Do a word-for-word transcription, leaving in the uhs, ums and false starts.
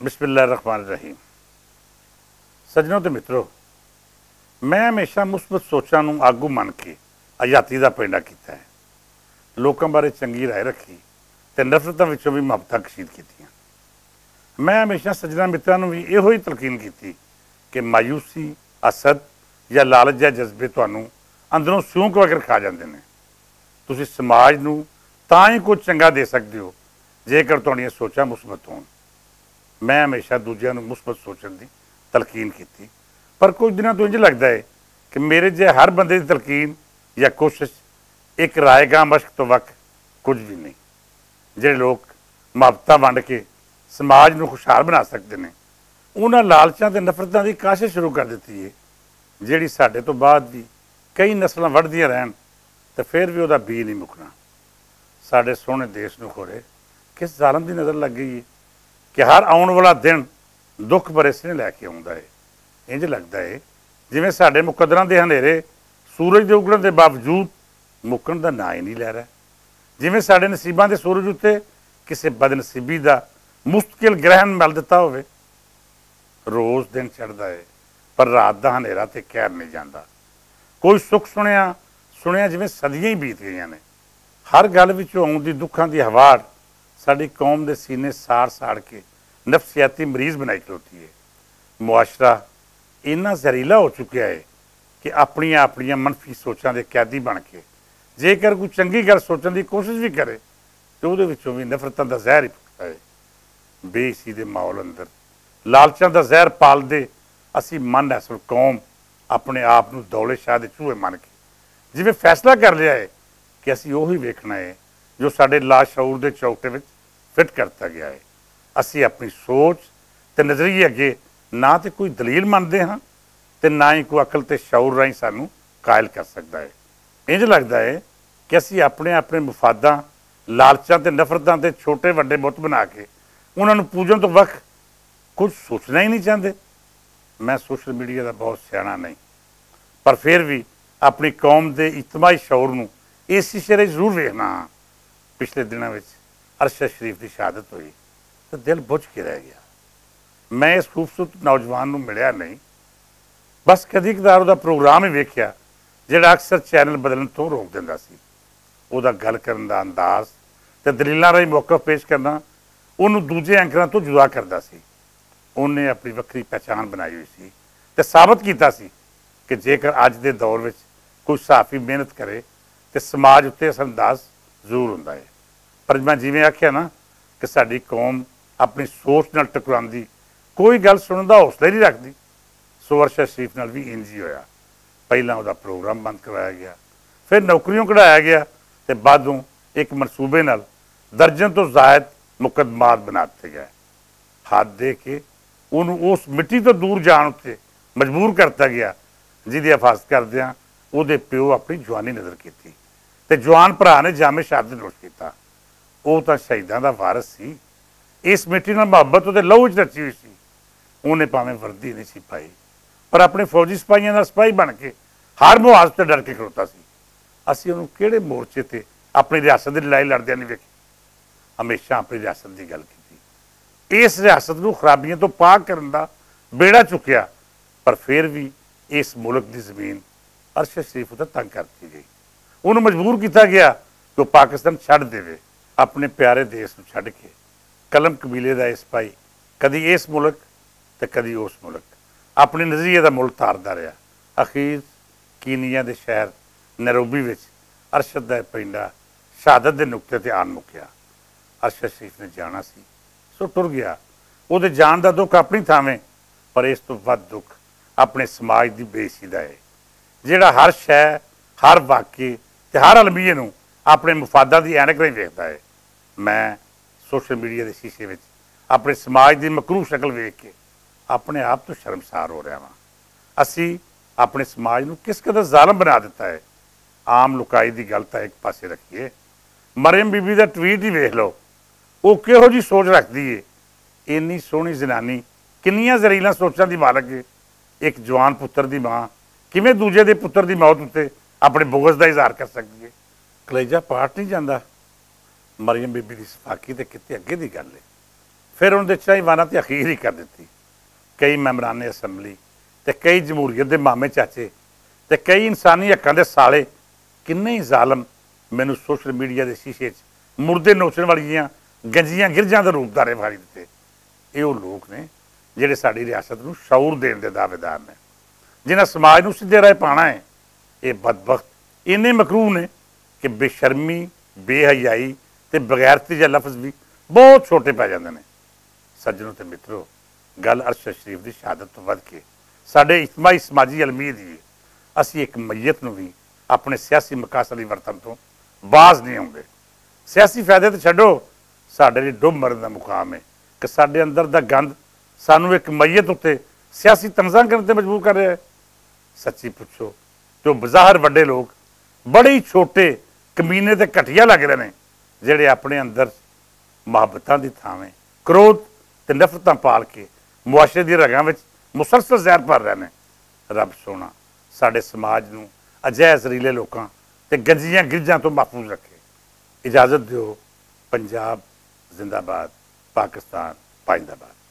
بسم اللہ الرحمن الرحیم۔ سجنوں تے مترو، میں ہمیشہ مثبت سوچاں نوں آگو من کے حیاتی دا پینڈا کیتا ہے۔ لوکاں بارے چنگی رائے رکھی تے نفرتاں وچوں وی محبتاں کشید کیتیاں۔ میں ہمیشہ سجناں متراں نوں وی ایہو ہی تلقین کیتی کہ مایوسی، حسد یا لالچ جا جذبے تہانوں اندروں سیونک وغیر کھا جاندے نے۔ تسی سماج نوں تاں ہی کچھ چنگا دے سکدے ہو، جے کر تہانیاں سوچاں مثبت ہون۔ میں ہمیشہ دوجیاں نوں مثبت سوچن دی تلقین کیتی، پر کچھ دناں توں انج لگدا ہے کہ میرے جے ہر بندے دی تلقین یا کوشش ایک رائے گاہ مشق توں وقت کچھ وی نہیں۔ جڑے لوگ محبتاں ونڈ کے سماج نوں خوشحال بنا سکدے نے، انہاں لالچاں تے نفرتاں دی کاشت شروع کر دتی ہے، جیہڑی ساڈے توں بعد وی کئی نسلاں وڈھدیاں رہن تے فیر وی اوہدا بی نہیں مکنا۔ ساڈے سوہنے دیش نوں کھورے کس ظالم دی نظر لگ گئی ہے کہ ہر آؤن والا دن دکھ بریسے نے لے کے آؤندا ہے۔ انج لگدا ہے جیویں ساڈے مقدراں دے ہنیرے سورج دے اگڑن دے باوجود مکن دا ناں ہی نہیں لے رہا، جیویں ساڈے نصیباں دے سورج اتے کسے بدنصیبی دا مستقل گرہن مل دتا ہووے۔ روز دن چڑھدا ہے، پر رات دا ہنیرا تے کہر نہیں جاندا۔ کوئی سکھ سنیا سنیا جویں صدیاں ہی بیت گئیاں نے۔ ہر گل وچوں آؤندی دکھاں دی ہواڑ ساڈی قوم دے سینے ساڑ ساڑ کے نفسیاتی مریض بنائی کھلوتی ہے۔ معاشرہ اینا زہریلا ہو چکیا ہے کہ اپنیاں اپنیاں منفی سوچاں دے قیدی بن کے جے کر کوئی چنگی گل سوچن دی کوشش وی کرے، تے اوہدے وچوں وی نفرتاں دا زہر ہی پھکدا ہے۔ بے حسی دے ماحول اندر لالچاں دا زہر پال دے اسی من اصل قوم اپنے آپ نوں دولے شاہ دے چوہے من کے جویں فیصلہ کر لیا ہے کہ اسی اوہی ویکھنا ہے جو ساڈے لاشعور دے چوکٹے وچ فٹ کرتا گیا ہے۔ اسی اپنی سوچ تے نظریے اگے نہ تے کوئی دلیل مندے ہاں تے نہ ہی کوئی عقل تے شعور راہیں سانوں قائل کر سکدا ہے۔ انج لگدا ہے کہ اسی اپنے اپنے مفاداں، لالچاں تے نفرتاں تے چھوٹے وڈے بت بنا کے انہاں نوں پوجن توں وقت کچھ سوچنا ہی نہیں چاہندے۔ میں سوشل میڈیا دا بہت سیانا نہیں، پر فیر وی اپنی قوم دے اجتماعی شعور نوں اس شیشے وچ ضرور ویکھنا ہاں۔ پچھلے دناں وچ ارشد شریف دی شہادت ہوئی تے دل بجھ کے رہ گیا۔ میں اس خوبصورت نوجوان نوں ملیا نہیں، بس کدی کدار اوہدا پروگرام ہی ویکھیا، جڑا اکثر چینل بدلن توں روک دیندا سی۔ اوہدا گل کرن دا انداز تے دلیلاں راہیں موقف پیش کرنا اوہنوں دوجے اینکراں توں جدا کردا سی۔ اوہنے اپنی وکھری پہچان بنائی ہوئی سی تے ثابت کیتا سی کہ جے کر اج دے دور وچ کوئی صحافی محنت کرے تے سماج اتے اثر انداز ضرور ہوندا ہے۔ پر میں جیویں آکھیا نا کہ ساڈی قوم اپنی سوچ نال ٹکراندی کوئی گل سنن دا حوصلہ ہی نہیں رکھدی۔ سو ارشد شریف نال وی انج ہی ہویا۔ پہلاں اوہدا پروگرام بند کروایا گیا، فیر نوکریوں کڑھایا گیا، تے بعدوں ایک منصوبے نال درجن توں زائد مقدمات بنا دتے گئے۔ ہاتھ دے کے اوہنوں اس مٹی توں دور جان اتے مجبور کرتا گیا، جس دی حفاظت کردیاں اوہدے پیو اپنی جوانی نظر کیتی تے جوان بھرا نے جامع شہادت نوش کیتا۔ او تاں شہیداں دا وارث سی۔ اس مٹی نال محبت اوہدے لہو وچ رچی ہوئی سی۔ اوہنے پاویں وردی نہیں سی پائی، پر اپنے فوجی سپاہیاں نال سپاہی بن کے ہر محاذ تے ڈر کے کھلوتا سی۔ اسی اوہنوں کہڑے مورچے تے اپنی ریاست دی لڑائی لڑدیاں نہیں ویکھیا۔ ہمیشہ اپنی ریاست دی گل کیتی۔ اس ریاست نوں خرابیاں توں پاک کرن دا بیڑا چکیا، پر فیر وی اس ملک دی زمین ارشد شریف اتے تنگ کر دتی گئی۔ انہوں مجبور کیتا گیا کہ وہ پاکستان چھڈ دے۔ اپنے پیارے دیش نوں چھڈ کے قلم قبیلے دا اس پائی، کدی اس ملک تے کدی اس ملک، اپنے نظریے دا مل تاردا رہیا۔ اخیر کینیا دے شہر نیروبی وچ ارشد دا پرنڈا شہادت دے نقطے تے آن مکیا۔ ارشد شریف نے جانا سی، سو ٹر گیا۔ اوہدے جان دا دکھ اپنی تھاویں، پر اس توں ودھ دکھ اپنے سماج دی بے حسی دا ہے، جیہڑا ہر شے، ہر واقعے تے ہر المیے نوں اپنے مفاداں دی اینک راہیں ویکھدا ہے۔ میں سوشل میڈیا دے شیشے وچ اپنے سماج دی مکروہ شکل ویکھ کے اپنے آپ توں شرمسار ہو رہا ہاں۔ اسی اپنے سماج نوں کس قدر ظالم بنا دتا ہے۔ عام لکائی دی گل تاں ایک پاسے رکھیے، مریم بی بی دا ٹویٹ ہی ویکھ لو۔ او کہو جی سوچ رکھدی ہے؟ اینی سوہنی زنانی کنیاں زہریلاں سوچاں دی مالک ہے؟ ایک جوان پتر دی ماں کیویں دوجے دے پتر دی موت اتے اپنے بغض دا اظہار کر سکدی ہے؟ کلیجہ پارٹ نہیں جاندا۔ مریم بی بی دی صفاقی تے کتے اگے دی گل ہے۔ فیر ان دے چاہی وانا تے اخیر ہی کر دتی۔ کئی ممبران اسمبلی تے کئی جمہوریت دے مامے چاچے تے کئی انسانی حقاں دے سالے، کنے ہی ظالم مینوں سوشل میڈیا دے شیشے چ مردے نوچن والیاں گنجیاں گرجاں دے روپ دارے واری دتے۔ ایہو لوک نے جہڑے ساڈی ریاست نوں شعور دین دے دعویدار نے، جنہاں سماج نوں سیدھے راہ پانا ہے۔ ایہہ بدبخت اینے مکروہ نے کہ بے شرمی، بے حیائی تے بغیرتی جا لفظ وی بہت چھوٹے پے جاندے نے۔ سجنوں تے مترو، گل ارشد شریف دی شہادت توں ودھ کے ساڈے اجتماعی سماجی المیے دی ہے۔ اسی اک میت نوں وی اپنے سیاسی مقاصد لئی ورتن توں باز نہیں آوندے۔ سیاسی فائدے تے چھڈو، ساڈے لئی ڈوب مرن دا مقام ہے کہ ساڈے اندر دا گند سانوں اک میت اتے سیاسی تنظاں کرن تے مجبور کر رہا ہے۔ سچی پچھو، جو بظاہر وڈے لوگ بڑے ہی چھوٹے، کمینے تے گھٹیا لگ رہے نے، جہڑے اپنے اندر محبتاں دی تھاویں کرودھ تے نفرتاں پال کے معاشرے دی رگاں وچ مسلسل زہر بھر رہے نے۔ رب سونا ساڈے سماج نوں اجہے زہریلے لوکاں تے گنجیاں گرجاں توں محفوظ رکھے۔ اجازت دیو۔ پنجاب زندہ باد، پاکستان پائندہ باد۔